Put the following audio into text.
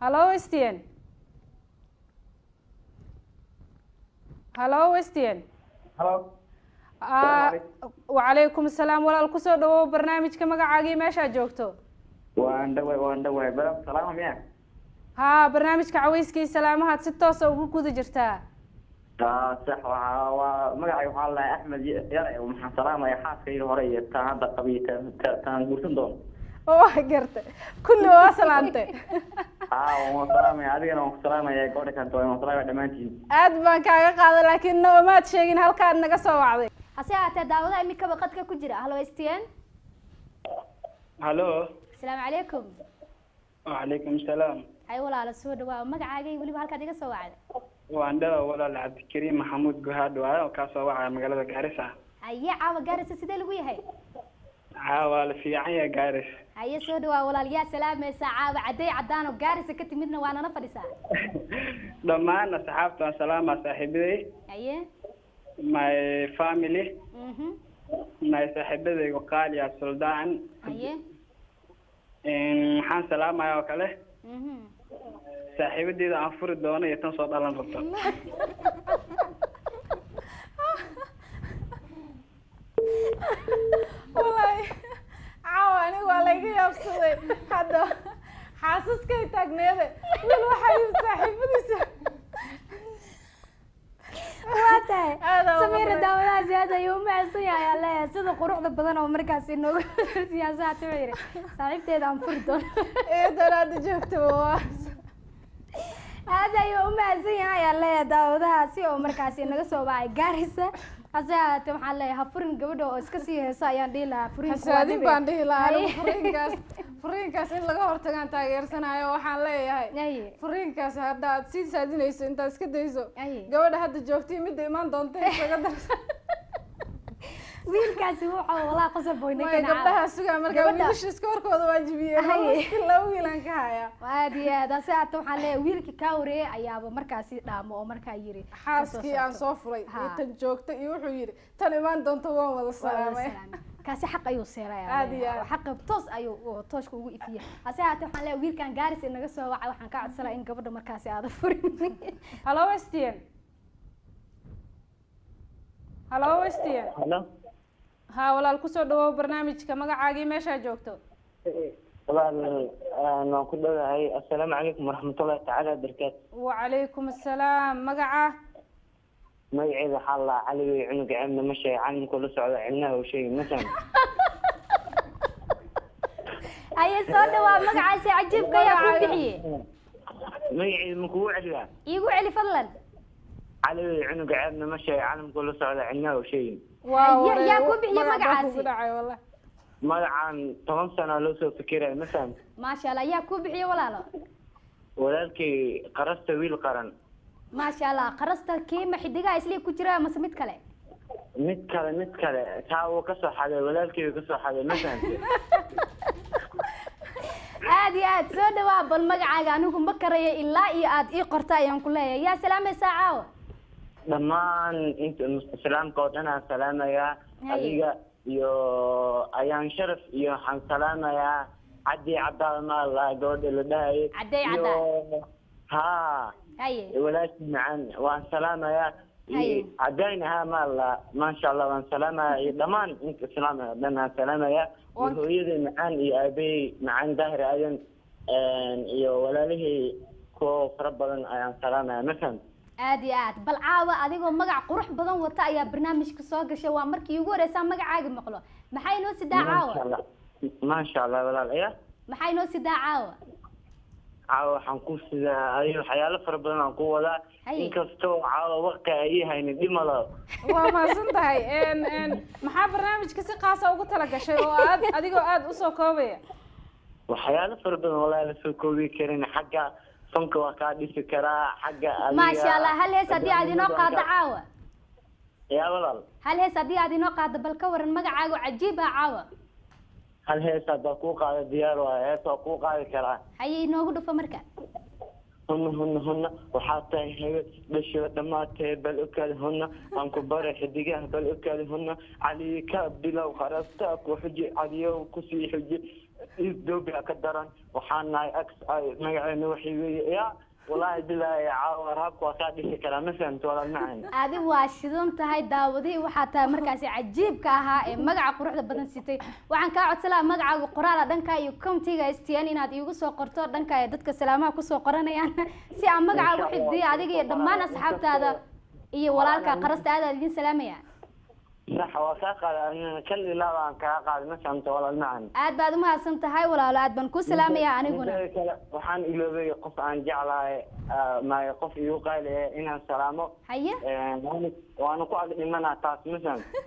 Hallo Stn, hallo Stn. Halo. Wacalaykum asalaam. Walaal, kusoo dhawow barnaamijka. Magacaagii, meeshaad joogto? Waan dhaway, waan dhaway. Balam salaama miya? Haa, barnaamijka caweyskii salaamahaad si toosa ugu guda jirtaa. Aa, sax. Waxaa waa magacay, waxaa la dhahay Axmed Yare. Waxaan salaamaya xaaskayga hore iyo taan hadda qabiy, taan guursan doono. Waa garta, kulli waa salaante. Haa, waan salaamaya, adigana waan ku salaamaya, gabadha kanta waan salaamaya, dhammaantiin. Aad baan kaaga qaaday, laakiin noomaad sheegin halkaad naga soo wacday. Hase ahaatee daawadaha imikaba qadka ku jira. Hallo Stn. Halo. Asalaamu calaykum. Wacalaykum salaam. Hay walaalo, soo dhawaa. Magacaagay, weliba halkaad iga soo wacday? Waan dhawa walaal, Cabdikariim Maxamuud Guhaad waaye oo kaa soo wacaya magaalada Gaarisa. Haye, caawa Gaarisa sidee lagu yahay? Caawa la fiican yahay Gaaris. Haye, soo dhawaa walaal. Yaa salaamaysaa caawa? Cadday caddaan oo Gaarisa ka timidna waa nala fadhisaa. Dhammaan asxaabta waan salaamaa, saaxiibaday. Haye. My family, my saaxiibadaygu qaaliya Suldaan. Haye. Waxaan salaamaya oo kale saaxiibadeyda aan furi doono iyo tan soo dhalan rabto. Wallaahi caawa aniga waa layga yaabsaday. Hadda xaasaskay taagneede, wiil waxaa yimi saaxiibadiisa. Waa tahay. Aad aan uga Samiira, farxay. Daawadahaasi aad ayuu u mahadsan yahay alle sida quruxda badan oo markaasi noogu siyaasaha wuxuu yidhi saaxiibteeda aan furi doono. Eedan hadda joogtaba waa Aad ayuu u mahadsan yahay alle daawadahaasi oo markaasi naga soo wacay Gaarisa. Hase ahaatee waxaan leeyahay ha furin gabadha oo iska sii heesa ayaan dhihi lahaa. Furinka waa xasaadin dhibi. Baan dhihi lahaa anigu. Haye. Furiinkaas, furiinkaas in laga hortagaan taageersanayo. Waxaan leeyahay Haye. furiinkaas hadda aad sii saadinayso intaad iska dayso Haye. gabadha hadda joogtay midda imaan doonta isaga darsa. Wiilkaasi wuxuu walaa qosol boy maya ninkan gabdhaha sugaa markaa Gabadha- wiilasha iska horkooda waajibiyeen. Haye. Laba wiilaan ka hayaa. Aad iyo aad. Hase ahaatee waxaan leeyahay wiilkii kaa horeeyay ayaaba markaasi dhaamo oo markaa yiri xaaskii aan soo furay Ha. iyo tan joogta iyo wuxuu yidhi tan imaan doonta waan wada Waa wada salaamay. Salaamay. Kaasi xaq ayuu seeraya. Aad iyo aad. Xaqa toos ayuu oo tooshka ugu ifiyey. Hase ahaatee waxaan leeyahay wiilkan Gaaris inaga soo wacay, waxaan ka codsanaya in gabadha markaasi aada furin. Hallo Stn, hallo Stn. Halo. Haa walaal, kusoo dhawow barnaamijka. Magacaagii, meeshaa joogto? Walaal, waan ku dhowahay. Assalaamu calaykum waraxmatullahi tacaala wabarakaatu. Wacalaykum assalaam. Magaca? Magaceeda waxaa la Cali wey, cunuga ceebna ma sheega, calimku la socda cilnaha uu sheegi masan. Haye, soo dhawaa. Magacaasi cajiibka ayaa kuu bixiyey? Magaceeda ma kugu celiyaa? Iigu celi fadlan. Cali wey, cunuga ceebna ma sheega, calimku la socda cilnaha uu sheegi. Waa Haye, yaa kuu bixiyey magac baa magacaasi? kugu dhacay wallahi. Magacan 10 sano loo soo fikiraya masan. Maasha Allah. Yaa kuu bixiyey walaalo? Walaalkay Qarasta, wiil qaran. Maasha Allah. Qarasta kiima xidigaha islii ku jira mase mid kale? Mid kale, mid kale, taa wuu kasoo xaday, walaalkay wuu kasoo xaday, ma fahamtay? Aad iyo aad. Soo dhawaa. Bal magacaaga anigu ma karayo ilaa iyo aad ii qorta ayaan ku leeyahay. Yaa salaamaysaa caawa? Dhammaan inta islaamka oo dhan aan salaamayaa. Haye. Adiga iyo ayaan sharaf iyo waxaan salaamayaa Caddi Caddaada maala gabadha la dhahayay. Caddey. Iyo haa. Haye. Walaashii macaan waan salaamayaa. Haye. Caddayn ahaa maala, maasha Allah, waan salaamayaa iyo dhammaan inta islaamka oo dhan aan salaamayaa iyo hooyaday macaan iyo aabahey macaan Daahir Aadan iyo walaalihii kuwa fara badan ayaan salaamayaa, ma fahamtay? Aad iyo aad. Bal caawa adigoo magac qurux badan wata ayaa barnaamijka soo gashay. Waa markii ugu horeysaa magacaaga maqlo. Maxaa inoo sidaa maasha caawa? Allah, maasha Allah walaal ya. Maxaa inoo sidaa caawa? Caawa waxaan ku sidaa ayo waxyaalo fara badan aan ku wadaa. Haye. Inkastoo caawa waqti ay ii haynin dhimalo. Waa mahadsan tahay. En maxaa barnaamijka si qaasa ugu tala gashay oo aad adigoo aada usoo koobaya? Waxyaalo fara badan wallahi la soo koobi karin. Xagga fanka waa kaa dhisi karaa xagga adiga. Maasha Allah. Hal hees haddii aad inoo qaado caawa? Yaa walaal. Hal hees haddii aad inoo qaado, bal ka waran magacaagu cajiib ah caawa. Hal hees haddaa kuu qaada diyaar waaye, hees waa kuu qaadi karaa. Haye, inoogu dhufo marka. Hunna hunna hunna, waxaa tahay hebel dhashiba dhammaatee, bal ogaadi hunna aan ku baray xidigaha, bal ogaadi hunna cali ka bilow, qarasta ku xuji, caliyow kusii xuji. Ethiopia ka daran waxaan nahay x magaceena waxay weeye ya. Wallaahi bilaahi, caawa raabka waa kaa dhisi karaa, ma fahamta, walaal macaan? Adi waa shidan tahay. Daawadihii waxaa tahay markaasi cajiibka ahaa ee magaca quruxda badan sitay. Waxaan kaa codsan lahaa magacaaga qoraala dhanka iyo commentiga STN inaad iigu soo qorto, dhanka ay dadka salaamaha kusoo qoranayaan, si aan magacaaga u xifdiyo, adiga iyo dhammaan asxaabtaada iyo walaalka qarasta. Aad aan idin salaamaya. Sax, waa kaa qaaday, kal ilaa baan kaa qaaday, ma fahamta, walaal macaan? Aad baad umahadsan tahay, walaalo, aad baan kuu salaamaya aniguna. Midda kale, waxaan iloobay qof aan jeclahay maayo, qof igu qaaliya inaan salaamo. Haye. Waana ku ag dhimanaa taas, ma fahamta?